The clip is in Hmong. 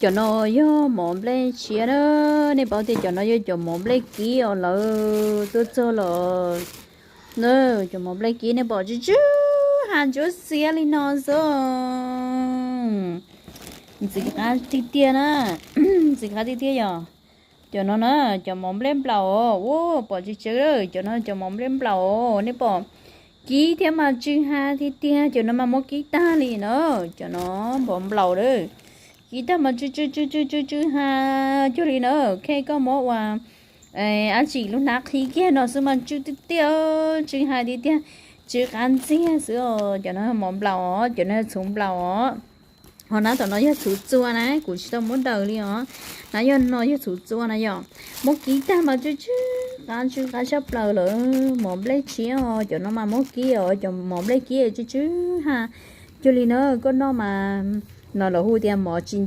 Cov no yog mov nplej tshiab na, nej paub tias cov no yog cov mov nplej kib os lawv tuaj txog los na. Cov mov nplej kib nej pom tsw tsw ha ntsuab xiab li no xwb. Ntxim qab tiag tiag na, ntxim qab tiag tiag yog. Cov no na, cov mov nplej nplaum os, ua pom tsw tsw, cov no cov mov nplej nplaum os, nej pom kib thiab mas tsw ha tiag tiag, cov no mas muab kib tag li na, cov no mov nplaum lawm. Kib tag mas tsw tsw tsw tsw tsw tsw ha cuag li na, khe koj muab ua dab tsi lub hnab qhib kiag no xwb mas tsw tiag tiag, tsw ha tiag tiag, tsw qab ntxiag xwb os. Cov no mov nplaum os, cov no txhuv nplaum os. Ho nab tom no yog txhuv txua na, kuv tsis tau muab daws li os. Nab yog no yog txhuv txua na yom. Muab kib tag mas tsw tsw qab tsw qab tshaj plaws lawm, mov nplej tshiab os, cov no mas muab kib os, cov mov nplej kib tsw tsw ha cuag li na, koj noj mas no lawv hu tias mov tsis